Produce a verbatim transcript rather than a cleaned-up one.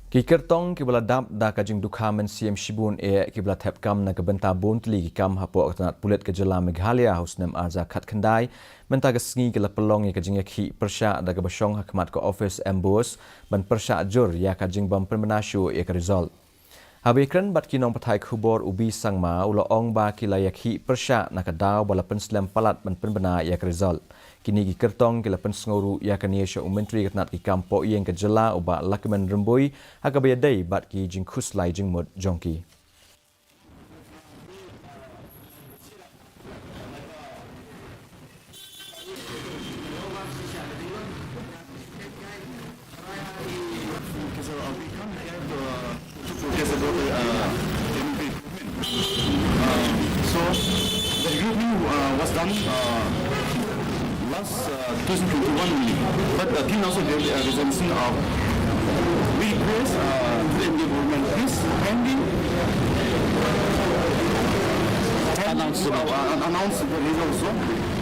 Ki kyrtong kiba la dap da ka jingdukha mynsiem shibun eh kiba la thep kam na ka bynta bun tylli ki kam hapoh ka tnat pulit ka jylla Meghalaya ha u snem ar hajar khatkhyndai, mynta ka sngi ki la pynlong ïa ka jingïakhih pyrshah da kaba shong ha khmat ka ophis MBOSE ban pyrshah jur ïa ka jingbym pynbna shuh ïa ka result. Haba ïakren bad ki nongpathai khubor u B Sangma u la ong ba ki la ïakhih pyrshah na ka daw ba la pynslem palat ban pynbna ïa ka result. Kine ki kyrtong ki la pynsngew ruh ïa kane sha u Myntri ka tnat ki kam pohïing ka jylla u Bah Lahkmen Rymbui ha kaba ïadei bad ki jingkhuslai jingmut jong ki. So, the recruitment uh, was done uh, last uh, two thousand twenty-one only. But uh, till now, so there is a resumption of we request uh, the Indian government, please kindly announce uh, announce the result also.